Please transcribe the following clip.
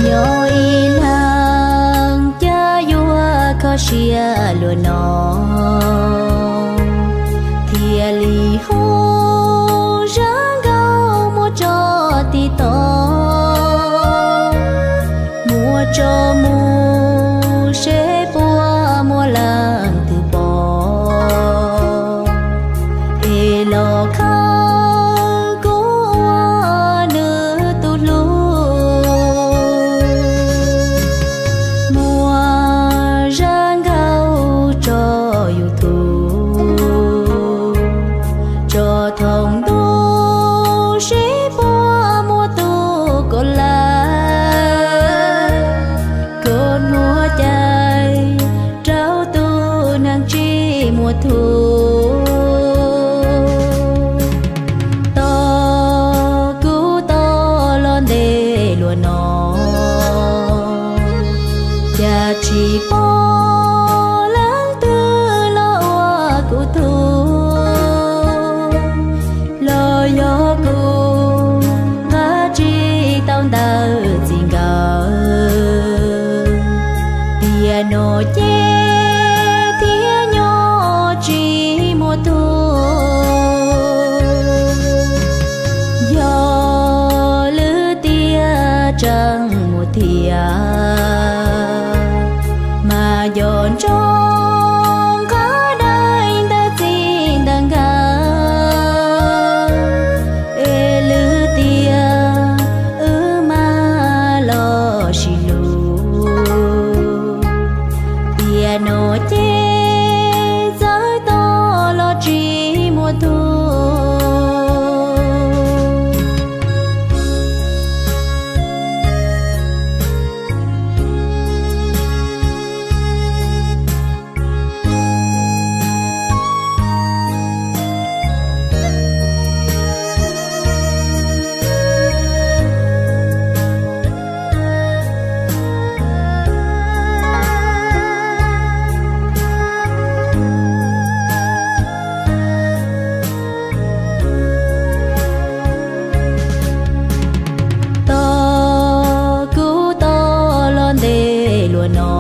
Nyob ib leeg cas yuav kho siab luaj no, thiaj li hu zaj nkauj muab tso tiv toj, muab tso mus seb puas muaj leej twg pom, es los khawb kuv ua nws tus hlub. Muab zaj nkauj tso YouTube, tso thaum ntuj seb puas muaj tus kos lawm, kos hnub cais rau tus neeg tsis muaj tub. Tos kuv tos los ntev luaj no, cas tsis pom leej twg los ua kuv tub, los yog kuv nqa tsis tau ntawv txij nkawm. Tiam no ces thiaj nyob tsis muaj tub, yog lwm tiam tseem muaj thiab, mas nco ntsoov qhov dai ntawv txij ntawv nkawm, es lwm tiam wb mam los sib hlub. Tiam no ces txawm tos los tsis muaj tub. Tos kuv tos los ntev luaj no,